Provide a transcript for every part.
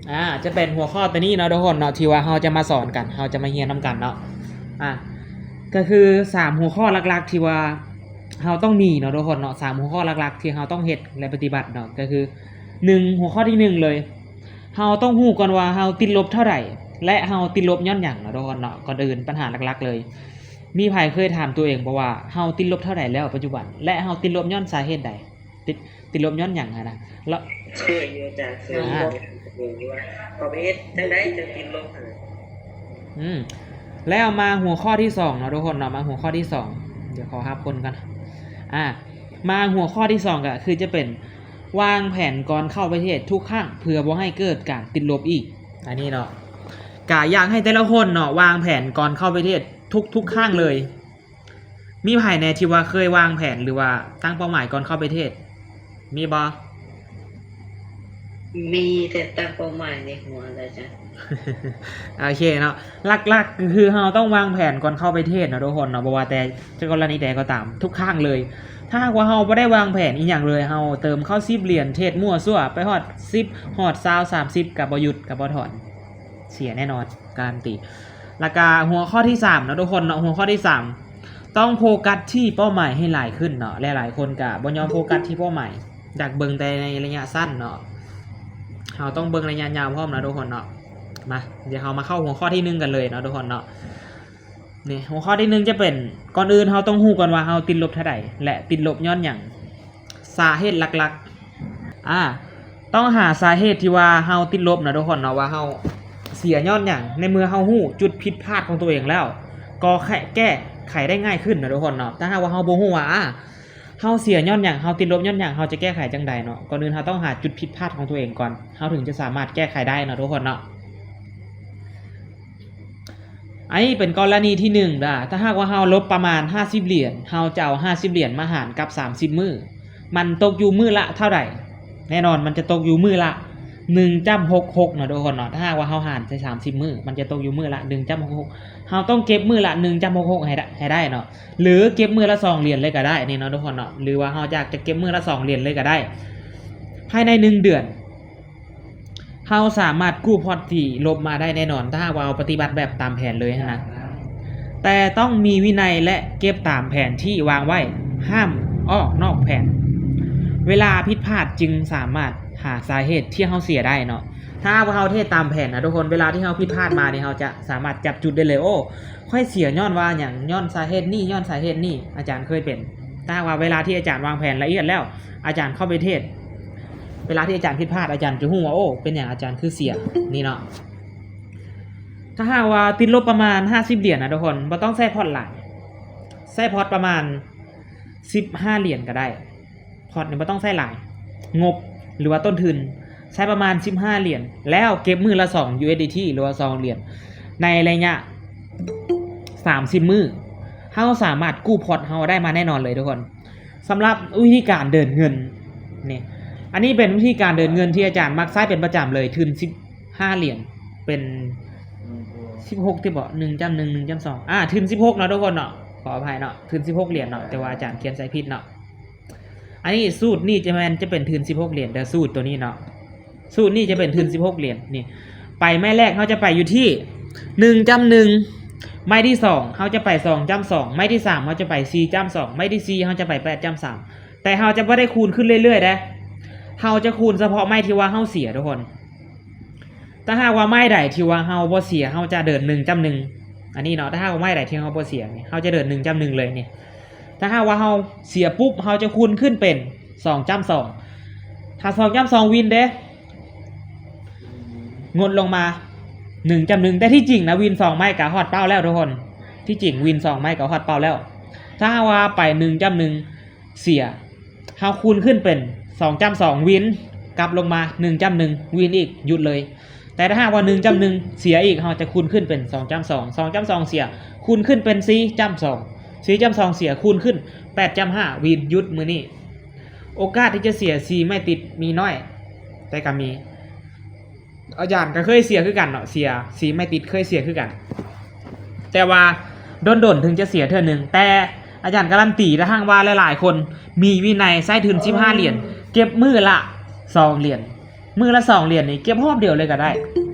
ອ່າ ຈະເປັນຫົວຂໍ້ໂຕນີ້ເນາະທຸກຄົນເນາະ ທີ່ວ່າເຮົາຈະມາສອນກັນ ເຮົາຈະມາຮຽນນຳກັນເນາະ. ອ່າ ກໍຄືສາມຫົວຂໍ້ຫຼັກໆ ທີ່ວ່າເຮົາຕ້ອງມີເນາະທຸກຄົນເນາະ ສາມຫົວຂໍ້ຫຼັກໆ ທີ່ເຮົາຕ້ອງເຮັດ ແລະ ປະຕິບັດເນາະ ກໍຄື ໜຶ່ງ ຫົວຂໍ້ທີໜຶ່ງເລີຍ ເຮົາຕ້ອງຮູ້ກ່ອນວ່າເຮົາຕິດລົບເທົ່າໃດ ແລະ ເຮົາຕິດລົບຍ້ອນຫຍັງເນາະທຸກຄົນເນາະ. ກ່ອນອື່ນ ບັນຫາຫຼັກໆ ເລີຍ ມີໃຜເຄີຍຖາມຕົວເອງບໍ່ວ່າ ເຮົາຕິດລົບເທົ່າໃດແລ້ວປັດຈຸບັນ ແລະ ເຮົາຕິດລົບຍ້ອນສາເຫດໃດ? ຕິດ ຕິດລົບຍ້ອນຫຍັງຫັ້ນນະ? ແລ້ວ ເຄີຍຢູ່ອາຈານ ເຄີຍຢູ່ ອ່າ ເຄີຍຢູ່ວ່າເຮົາໄປເຮັດຈັ່ງໃດຈຶ່ງຕິດລົບຫັ້ນນະ. ອືມ ແລ້ວມາຫົວຂໍ້ທີສອງເນາະທຸກຄົນເນາະ ມາຫົວຂໍ້ທີສອງ ດຽວຂໍຮັບຄົນກ່ອນ. ອ່າ ມາຫົວຂໍ້ທີສອງ ກໍຄືຈະເປັນ ວາງແຜນກ່ອນເຂົ້າປະເທດທຸກຄັ້ງ ເພື່ອບໍ່ໃຫ້ເກີດການຕິດລົບອີກ. ອັນນີ້ເນາະ ກະຢາກໃຫ້ແຕ່ລະຄົນເນາະ ວາງແຜນກ່ອນເຂົ້າປະເທດທຸກໆຄັ້ງເລີຍ. ມີໃຜແດ່ທີ່ວ່າເຄີຍວາງແຜນ ຫຼືວ່າຕັ້ງເປົ້າໝາຍກ່ອນເຂົ້າປະເທດ ມີບໍ່? ມີ ແຕ່ຕັ້ງເປົ້າໝາຍໃນຫົວແລ້ວຈ້ະ. ໂອເຄເນາະ ຫຼັກໆ ກໍຄືເຮົາຕ້ອງວາງແຜນກ່ອນເຂົ້າປະເທດເນາະທຸກຄົນເນາະ ບໍ່ວ່າແຕ່ ຈະກໍລະນີໃດກໍຕາມ ທຸກຄັ້ງເລີຍ. ຖ້າຫາກວ່າເຮົາບໍ່ໄດ້ວາງແຜນອີ່ຫຍັງເລີຍ ເຮົາເຕີມເຂົ້າສິບຫຼຽນ ເທຣດມົ້ວຊົ່ວ ໄປຮອດສິບ ຮອດຊາວ ສາມສິບ ກໍບໍ່ຢຸດ ກໍບໍ່ຖອນ ເສຍແນ່ນອນ ກາຣັນຕີ. ແລ້ວກະຫົວຂໍ້ທີສາມເນາະທຸກຄົນເນາະ ຫົວຂໍ້ທີສາມ ຕ້ອງໂຟກັສທີ່ເປົ້າໝາຍໃຫ້ຫຼາຍຂຶ້ນເນາະ. ຫຼາຍໆຄົນກະບໍ່ຍອມໂຟກັສທີ່ເປົ້າໝາຍ ຢາກເບິ່ງແຕ່ໃນໄລຍະສັ້ນເນາະ ເຮົາຕ້ອງເບິ່ງໄລຍະຍາວພ້ອມເນາະທຸກຄົນເນາະ. ມາ ດຽວເຮົາມາເຂົ້າຫົວຂໍ້ທີໜຶ່ງກັນເລີຍເນາະທຸກຄົນເນາະ. ນີ້ ຫົວຂໍ້ທີໜຶ່ງຈະເປັນ ກ່ອນອື່ນເຮົາຕ້ອງຮູ້ກ່ອນວ່າເຮົາຕິດລົບເທົ່າໃດ ແລະ ຕິດລົບຍ້ອນຫຍັງ ສາເຫດຫຼັກໆ ອ່າ ຕ້ອງຫາສາເຫດທີ່ວ່າເຮົາຕິດລົບນະທຸກຄົນເນາະ ວ່າເຮົາເສຍຍ້ອນຫຍັງ. ໃນເມື່ອເຮົາຮູ້ຈຸດຜິດພາດຂອງຕົວເອງແລ້ວ ກໍແກ້ໄຂໄດ້ງ່າຍຂຶ້ນນະທຸກຄົນເນາະ. ຖ້າຫາກວ່າເຮົາບໍ່ຮູ້ວ່າ ອ່າ ເຮົາເສຍຍ້ອນຫຍັງ ເຮົາຕິດລົບຍ້ອນຫຍັງ ເຮົາຈະແກ້ໄຂຈັ່ງໃດເນາະ. ກ່ອນອື່ນເຮົາຕ້ອງຫາຈຸດຜິດພາດຂອງຕົວເອງກ່ອນ ເຮົາເຖິງຈະສາມາດແກ້ໄຂໄດ້ເນາະທຸກຄົນເນາະ. ອັນນີ້ເປັນກໍລະນີທີໜຶ່ງເດີ ຖ້າຫາກວ່າເຮົາລົບປະມານຫ້າສິບຫຼຽນ ເຮົາຈະເອົາຫ້າສິບຫຼຽນມາຫານກັບສາມສິບມື້ ມັນຕົກຢູ່ມື້ລະເທົ່າໃດ? ແນ່ນອນມັນຈະຕົກຢູ່ມື້ລະໜຶ່ງຈຸດຫົກຫົກເນາະທຸກຄົນເນາະ. ຖ້າຫາກວ່າເຮົາຫານໃສ່ສາມສິບມື້ ມັນຈະຕົກຢູ່ມື້ລະໜຶ່ງຈຸດຫົກຫົກ ເຮົາຕ້ອງເກັບມື້ລະໜຶ່ງຈຸດຫົກຫົກໃຫ້ໄດ້ ໃຫ້ໄດ້ເນາະ ຫຼືເກັບມື້ລະສອງຫຼຽນເລີຍກໍໄດ້ນີ້ເນາະທຸກຄົນເນາະ ຫຼືວ່າເຮົາຢາກຈະເກັບມື້ລະສອງຫຼຽນເລີຍກໍໄດ້. ພາຍໃນໜຶ່ງເດືອນ ເຮົາສາມາດກູ້ພອດທີ່ລົບມາໄດ້ແນ່ນອນ ຖ້າຫາກວ່າເຮົາປະຕິບັດແບບຕາມແຜນເລີຍຫັ້ນນະ. ແຕ່ຕ້ອງມີວິໄນ ແລະ ເກັບຕາມແຜນທີ່ວາງໄວ້ ຫ້າມອອກນອກແຜນ. ເວລາຜິດພາດຈຶ່ງສາມາດຫາສາເຫດທີ່ເຮົາເສຍໄດ້ເນາະ. ຖ້າຫາກວ່າເຮົາເຮັດຕາມແຜນນະທຸກຄົນ ເວລາທີ່ເຮົາຜິດພາດມານີ້ ເຮົາຈະສາມາດຈັບຈຸດໄດ້ເລີຍ ໂອ້ ຂ້ອຍເສຍຍ້ອນວ່າຫຍັງ? ຍ້ອນສາເຫດນີ້ ຍ້ອນສາເຫດນີ້ ອາຈານເຄີຍເປັນ. ຖ້າຫາກວ່າເວລາທີ່ອາຈານວາງແຜນລະອຽດແລ້ວ ອາຈານເຂົ້າໄປເທດ ເວລາທີ່ອາຈານຜິດພາດ ອາຈານຈະຮູ້ວ່າ ໂອ້ ເປັນຫຍັງອາຈານຄືເສຍນີ້ເນາະ. ຖ້າຫາກວ່າຕິດລົບປະມານຫ້າສິບຫຼຽນນະທຸກຄົນ ບໍ່ຕ້ອງໃຊ້ພອດຫຼາຍ ໃຊ້ພອດປະມານສິບຫ້າຫຼຽນກໍໄດ້. ພອດນີ້ບໍ່ຕ້ອງໃຊ້ຫຼາຍ ງົບ ຫຼືວ່າຕົ້ນທຶນ ໃຊ້ປະມານສິບຫ້າຫຼຽນ ແລ້ວເກັບມື້ລະສອງ USDT ຫຼືວ່າສອງຫຼຽນ ໃນໄລຍະສາມສິບມື້ ເຮົາສາມາດກູ້ພອດເຮົາໄດ້ມາແນ່ນອນເລີຍທຸກຄົນ. ສຳລັບວິທີການເດີນເງິນນີ້ ອັນນີ້ເປັນວິທີການເດີນເງິນທີ່ອາຈານມັກໃຊ້ເປັນປະຈຳເລີຍ ທຶນສິບຫ້າຫຼຽນ ເປັນສິບຫົກຕິເບາະ ໜຶ່ງຈຸດໜຶ່ງ ໜຶ່ງຈຸດສອງ ອ່າ ທຶນສິບຫົກເນາະທຸກຄົນເນາະ ຂໍອະໄພເນາະ ທຶນສິບຫົກຫຼຽນເນາະ ແຕ່ວ່າອາຈານຂຽນໃສ່ຜິດເນາະ. ອັນນີ້ສູດນີ້ຈະແມ່ນ ຈະເປັນທຶນສິບຫົກຫຼຽນເດີ ສູດໂຕນີ້ເນາະ ສູດນີ້ຈະເປັນທຶນສິບຫົກຫຼຽນ. ນີ້ ໄປໄມ້ແລກເຮົາຈະໄປຢູ່ທີ່ໜຶ່ງຈຸດໜຶ່ງ ໄມ້ທີສອງເຮົາຈະໄປສອງຈຸດສອງ ໄມ້ທີສາມເຮົາຈະໄປສີ່ຈຸດສອງ ໄມ້ທີສີ່ເຮົາຈະໄປແປດຈຸດສາມ ແຕ່ເຮົາຈະບໍ່ໄດ້ຄູນຂຶ້ນເລື້ອຍໆເດ້ ເຮົາຈະຄູນສະເພາະໄມ້ທີ່ວ່າເຮົາເສຍທຸກຄົນ. ຖ້າຫາກວ່າໄມ້ໃດທີ່ວ່າເຮົາບໍ່ເສຍ ເຮົາຈະເດີນໜຶ່ງຈຸດໜຶ່ງ ອັນນີ້ເນາະ ຖ້າຫາກວ່າໄມ້ໃດທີ່ເຮົາບໍ່ເສຍນີ້ ເຮົາຈະເດີນໜຶ່ງຈຸດໜຶ່ງເລີຍນີ້. ຖ້າຫາກວ່າເຮົາເສຍປຸບ ເຮົາຈະຄູນຂຶ້ນເປັນສອງຈຸດສອງ ຖ້າສອງຈຸດສອງວິນເດ້ ງົດລົງມາໜຶ່ງຈຸດໜຶ່ງ ແຕ່ທີ່ຈິງນະ ວິນສອງໄມ້ກະຮອດເປົ້າແລ້ວທຸກຄົນ ທີ່ຈິງວິນສອງໄມ້ກະຮອດເປົ້າແລ້ວ. ຖ້າຫາກວ່າໄປໜຶ່ງຈຸດໜຶ່ງ ເສຍ ເຮົາຄູນຂຶ້ນເປັນສອງຈຸດສອງວິນ ກັບລົງມາໜຶ່ງຈຸດໜຶ່ງວິນອີກ ຢຸດເລີຍ. ແຕ່ຖ້າຫາກວ່າໜຶ່ງຈຸດໜຶ່ງເສຍອີກ ເຮົາຈະຄູນຂຶ້ນເປັນສອງຈຸດສອງ ສອງຈຸດສອງເສຍ ຄູນຂຶ້ນເປັນສີ່ຈຸດສອງ ສີ່ຈຸດສອງເສຍ ຄູນຂຶ້ນແປດຈຸດຫ້າວິນ ຢຸດມື້ນີ້. ໂອກາດທີ່ຈະເສຍສີ່ໄມ້ຕິດມີໜ້ອຍ ແຕ່ກໍມີ. ອາຈານກໍເຄີຍເສຍຄືກັນເນາະ ເສຍສີ່ໄມ້ຕິດເຄີຍເສຍຄືກັນ ແຕ່ວ່າດົນໆເຖິງຈະເສຍເທື່ອໜຶ່ງ. ແຕ່ອາຈານກາຣັນຕີ ຖ້າຫາກວ່າຫຼາຍໆຄົນມີວິໄນໃຊ້ທຶນສິບຫ້າຫຼຽນ ເກັບມື້ລະສອງຫຼຽນ ມື້ລະສອງຫຼຽນນີ້ເກັບຮອບດຽວເລີຍກໍໄດ້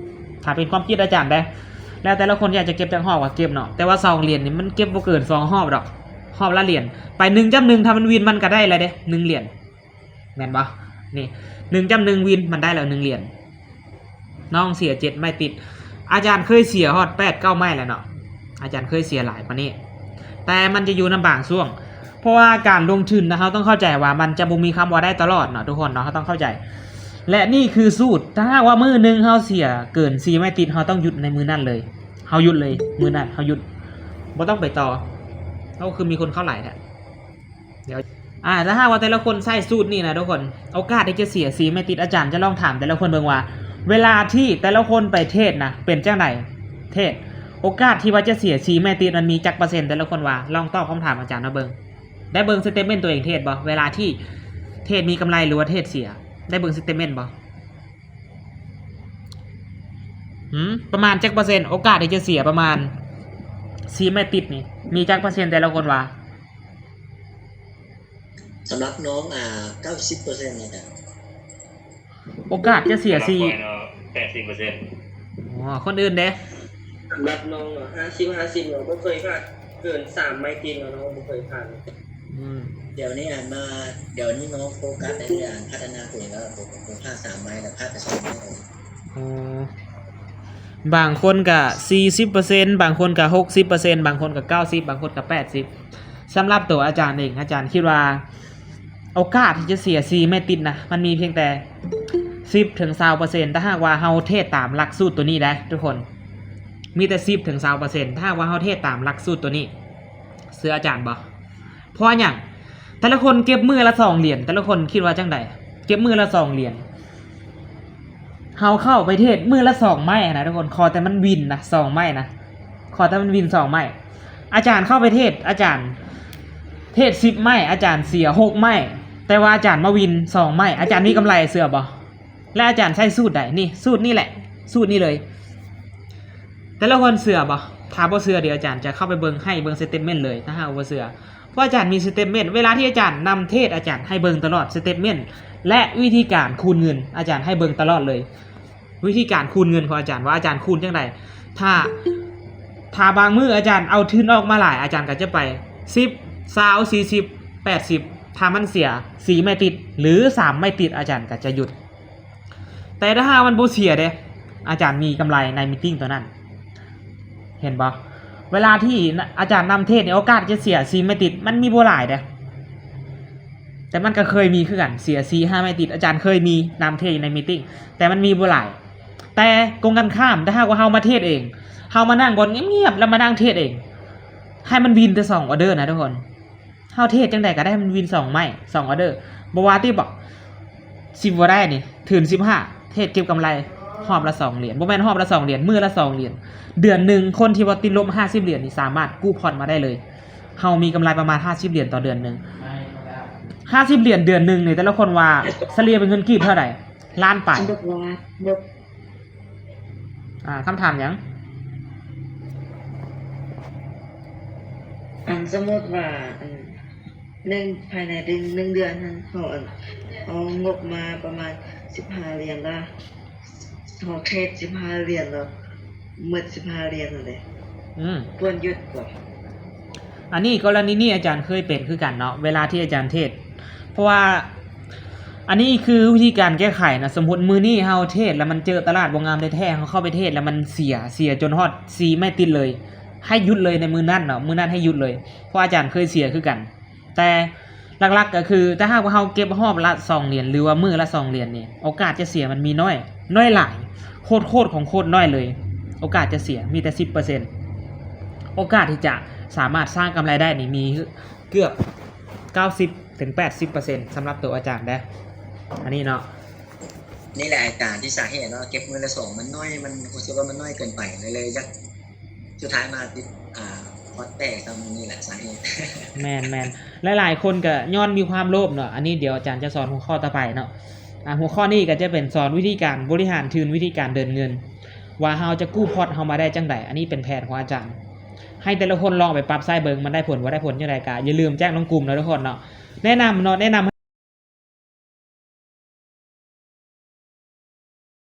ຖ້າເປັນຄວາມຄິດອາຈານເດ້ ແລ້ວແຕ່ລະຄົນຢາກຈະເກັບຈັກຮອບກໍເກັບເນາະ ແຕ່ວ່າສອງຫຼຽນນີ້ມັນເກັບບໍ່ເກີນສອງຮອບດອກ ຮອບລະຫຼຽນ ໄປໜຶ່ງຈັບໜຶ່ງ ຖ້າມັນວິນມັນກໍໄດ້ແລ້ວເດ້ ໜຶ່ງຫຼຽນ ແມ່ນບໍ່? ນີ້ ໜຶ່ງຈັບໜຶ່ງວິນ ມັນໄດ້ແລ້ວໜຶ່ງຫຼຽນ ນ້ອງເສຍເຈັດໄມ້ຕິດ ອາຈານເຄີຍເສຍຮອດແປດເກົ້າໄມ້ແລ້ວເນາະ ອາຈານເຄີຍເສຍຫຼາຍປານນີ້ ແຕ່ມັນຈະຢູ່ນຳບາງຊ່ວງ ເພາະວ່າການລົງທຶນນະ ເຮົາຕ້ອງເຂົ້າໃຈວ່າມັນຈະບໍ່ມີຄຳວ່າໄດ້ຕະຫຼອດເນາະ ທຸກຄົນເນາະ ເຮົາຕ້ອງເຂົ້າໃຈ ແລະນີ້ຄືສູດ ຖ້າຫາກວ່າມື້ໜຶ່ງເຮົາເສຍເກີນສີ່ໄມ້ຕິດ ເຮົາຕ້ອງຢຸດໃນມື້ນັ້ນເລີຍ ເຮົາຢຸດເລີຍ ມື້ນັ້ນເຮົາຢຸດ ບໍ່ຕ້ອງໄປຕໍ່ ເຮົາຄືມີຄົນເຂົ້າຫຼາຍແທ້ ດຽວ ອາ ຖ້າຫາກວ່າແຕ່ລະຄົນໃຊ້ສູດນີ້ນະທຸກຄົນ ໂອກາດທີ່ຈະເສຍສີ່ໄມ້ຕິດ ອາຈານຈະລອງຖາມແຕ່ລະຄົນເບິ່ງວ່າ ເວລາທີ່ແຕ່ລະຄົນໄປເທຣດນະ ເປັນຈັ່ງໃດ? ເທຣດ ໂອກາດທີ່ວ່າຈະເສຍສີ່ໄມ້ຕິດ ມັນມີຈັກເປີເຊັນ? ແຕ່ລະຄົນວ່າ ລອງຕອບຄຳຖາມອາຈານມາເບິ່ງ ໄດ້ເບິ່ງສະເຕດເມັນຕົວເອງເທຣດບໍ່? ເວລາທີ່ເທຣດມີກຳໄລ ຫຼືວ່າເທຣດເສຍ ໄດ້ເບິ່ງສະເຕດເມັນບໍ່? ຫືມ ປະມານຈັກເປີເຊັນ? ໂອກາດທີ່ຈະເສຍປະມານສີ່ໄມ້ຕິດນີ້ ມີຈັກເປີເຊັນ? ແຕ່ລະຄົນວ່າ ສຳລັບນ້ອງ ອ່າ ເກົ້າສິບເປີເຊັນນະ ໂອກາດຈະເສຍສີ່ ສຳລັບຂ້ອຍເນາະ ແປດສິບເປີເຊັນ ອໍ ຄົນອື່ນເດ້? ສຳລັບນ້ອງເນາະ ຫ້າສິບ ຫ້າສິບເນາະ ບໍ່ເຄີຍພາດເກີນສາມໄມ້ຕິດເນາະ ນ້ອງບໍ່ເຄີຍພາດ ອືມ ດຽວນີ້ ອັນ ມາ ດຽວນີ້ນ້ອງໂຟກັສໃນເລື່ອງພັດທະນາຕົວເອງ ແລ້ວບໍ່ພາດສາມໄມ້ ແລ້ວພາດແຕ່ສອງໄມ້ ອໍ ບາງຄົນກະສີ່ສິບເປີເຊັນ ບາງຄົນກະຫົກສິບເປີເຊັນ ບາງຄົນກະເກົ້າສິບ ບາງຄົນກະແປດສິບ ສຳລັບໂຕອາຈານເອງ ອາຈານຄິດວ່າໂອກາດທີ່ຈະເສຍສີ່ໄມ້ຕິດນະ ມັນມີພຽງແຕ່ສິບເຖິງຊາວເປີເຊັນ ຖ້າຫາກວ່າເຮົາເທຣດຕາມຫຼັກສູດໂຕນີ້ໄດ໋ທຸກຄົນ ມີແຕ່ສິບເຖິງຊາວເປີເຊັນ ຖ້າຫາກວ່າເຮົາເທຣດຕາມຫຼັກສູດໂຕນີ້ ເຊື່ອອາຈານບໍ່? ເພາະວ່າຫຍັງ? ແຕ່ລະຄົນເກັບມື້ລະສອງຫຼຽນ ແຕ່ລະຄົນຄິດວ່າຈັ່ງໃດ? ເກັບມື້ລະສອງຫຼຽນ ເຮົາເຂົ້າໄປເທຣດມື້ລະສອງໄມ້ຫັ້ນນະທຸກຄົນ ຂໍແຕ່ມັນວິນນະ ສອງໄມ້ນະ ຂໍແຕ່ມັນວິນສອງໄມ້ ອາຈານເຂົ້າໄປເທຣດ ອາຈານເທຣດສິບໄມ້ ອາຈານເສຍຫົກໄມ້ ແຕ່ວ່າອາຈານມາວິນສອງໄມ້ ອາຈານມີກຳໄລ ເຊື່ອບໍ່? ແລະອາຈານໃຊ້ສູດໃດ? ນີ້ ສູດນີ້ແຫຼະ ສູດນີ້ເລີຍ ແຕ່ລະຄົນເຊື່ອບໍ່? ຖ້າບໍ່ເຊື່ອ ດຽວອາຈານຈະເຂົ້າໄປເບິ່ງ ໃຫ້ເບິ່ງສະເຕດເມັນເລີຍ ຖ້າຫາກບໍ່ເຊື່ອ ເພາະອາຈານມີສະເຕດເມັນ ເວລາທີ່ອາຈານນຳເທຣດ ອາຈານໃຫ້ເບິ່ງຕະຫຼອດສະເຕດເມັນ ແລະວິທີການຄູນເງິນ ອາຈານໃຫ້ເບິ່ງຕະຫຼອດເລີຍ ວິທີການຄູນເງິນຂອງອາຈານ ວ່າອາຈານຄູນຈັ່ງໃດ ຖ້າ ຖ້າບາງມື້ອາຈານເອົາທຶນອອກມາຫຼາຍ ອາຈານກໍຈະໄປສິບ ຊາວ ສີ່ສິບ ແປດສິບ ຖ້າມັນເສຍສີ່ໄມ້ຕິດ ຫຼື ສາມໄມ້ຕິດ ອາຈານກໍຈະຢຸດ ແຕ່ຖ້າຫາກມັນບໍ່ເສຍເດ້ ອາຈານມີກຳໄລໃນມີຕິງຕົວນັ້ນ ເຫັນບໍ່? ເວລາທີ່ອາຈານນຳເທຣດນີ້ ໂອກາດຈະເສຍສີ່ໄມ້ຕິດ ມັນມີບໍ່ຫຼາຍເດ້ ແຕ່ມັນກໍເຄີຍມີຄືກັນ ເສຍສີ່ຫ້າໄມ້ຕິດ ອາຈານເຄີຍມີນຳເທຣດຢູ່ໃນມີຕິງ ແຕ່ມັນມີບໍ່ຫຼາຍ ແຕ່ກົງກັນຂ້າມ ຖ້າຫາກວ່າເຮົາມາເທຣດເອງ ເຮົາມານັ່ງບ່ອນງຽບໆ ແລ້ວມານັ່ງເທຣດເອງ ໃຫ້ມັນວິນແຕ່ສອງອໍເດີນະທຸກຄົນ ເຮົາເທຣດຈັ່ງໃດກໍໄດ້ໃຫ້ມັນວິນສອງໄມ້ ສອງອໍເດີ ບໍ່ວ່າຕິ ບໍ່ ສິບບໍ່ໄດ້ນີ້ ທຶນສິບຫ້າ ເທຣດເກັບກຳໄລຮອບລະສອງຫຼຽນ ບໍ່ແມ່ນຮອບລະສອງຫຼຽນ ມື້ລະສອງຫຼຽນ ເດືອນໜຶ່ງ ຄົນທີ່ວ່າຕິດລົບຫ້າສິບຫຼຽນນີ້ ສາມາດກູ້ຜ່ອນມາໄດ້ເລີຍ ເຮົາມີກຳໄລປະມານຫ້າສິບຫຼຽນຕໍ່ເດືອນໜຶ່ງ ຫ້າສິບຫຼຽນເດືອນໜຶ່ງນີ້ ແຕ່ລະຄົນວ່າສະເລ່ຍເປັນເງິນກີບເທົ່າໃດ? ລ້ານປາຍ ອ່າ ຄຳຖາມຫຍັງ? ອັນ ສົມມຸດວ່າ ອັນ ໜຶ່ງ ພາຍໃນໜຶ່ງ ໜຶ່ງເດືອນຫັ້ນ ເຮົາ ອັນ ເອົາງົບມາປະມານສິບຫ້າຫຼຽນລະ ເຮົາເທຣດສິບຫ້າຫຼຽນລະ ໝົດສິບຫ້າຫຼຽນຫັ້ນເດ ອືມ ຄວນຢຸດບໍ່? ອັນນີ້ ກໍລະນີນີ້ອາຈານເຄີຍເປັນຄືກັນເນາະ ເວລາທີ່ອາຈານເທຣດ ເພາະວ່າ ອັນນີ້ຄືວິທີການແກ້ໄຂນະ ສົມມຸດມື້ນີ້ເຮົາເທຣດແລ້ວມັນເຈີຕະຫຼາດບໍ່ງາມແທ້ໆ ເຮົາເຂົ້າໄປເທຣດແລ້ວມັນເສຍ ເສຍຈົນຮອດສີ່ໄມ້ຕິດເລີຍ ໃຫ້ຢຸດເລີຍໃນມື້ນັ້ນເນາະ ມື້ນັ້ນໃຫ້ຢຸດເລີຍ ເພາະອາຈານເຄີຍເສຍຄືກັນ ແຕ່ຫຼັກໆກໍຄື ຖ້າຫາກວ່າເຮົາເກັບຮອບລະສອງຫຼຽນ ຫຼືວ່າມື້ລະສອງຫຼຽນນີ້ ໂອກາດຈະເສຍມັນມີນ້ອຍ ນ້ອຍຫຼາຍ ໂຄດໆຂອງໂຄດນ້ອຍເລີຍ ໂອກາດຈະເສຍມີແຕ່ສິບເປີເຊັນ ໂອກາດທີ່ຈະສາມາດສ້າງກຳໄລໄດ້ນີ້ມີເກືອບເກົ້າສິບເຖິງແປດສິບເປີເຊັນ ສຳລັບໂຕອາຈານເດ້ ອັນນີ້ເນາະ ນີ້ແຫຼະອາຈານ ທີ່ສາເຫດເນາະ ເກັບມື້ລະສອງມັນນ້ອຍ ມັນ ຮູ້ສຶກວ່າມັນນ້ອຍເກີນໄປ ເລີຍຢາກ ສຸດທ້າຍມາຕິດ ອ່າ ພອດແຕກ ກໍນີ້ແຫຼະສາເຫດ ແມ່ນໆ ຫຼາຍໆຄົນກໍຍ້ອນມີຄວາມໂລບເນາະ ອັນນີ້ດຽວອາຈານຈະສອນຫົວຂໍ້ຕໍ່ໄປເນາະ ອ່າ ຫົວຂໍ້ນີ້ກໍຈະເປັນສອນວິທີການບໍລິຫານທຶນ ວິທີການເດີນເງິນ ວ່າເຮົາຈະກູ້ພອດເຮົາມາໄດ້ຈັ່ງໃດ ອັນນີ້ເປັນແຜນຂອງອາຈານ ໃຫ້ແຕ່ລະຄົນລອງເອົາໄປປັບໃຊ້ເບິ່ງ ມັນໄດ້ຜົນບໍ່ໄດ້ຜົນຈັ່ງໃດ ກໍຢ່າລືມແຈ້ງລົງກຸ່ມເນາະທຸກຄົນເນາະ ແນະນຳເນາະ ແນະນຳ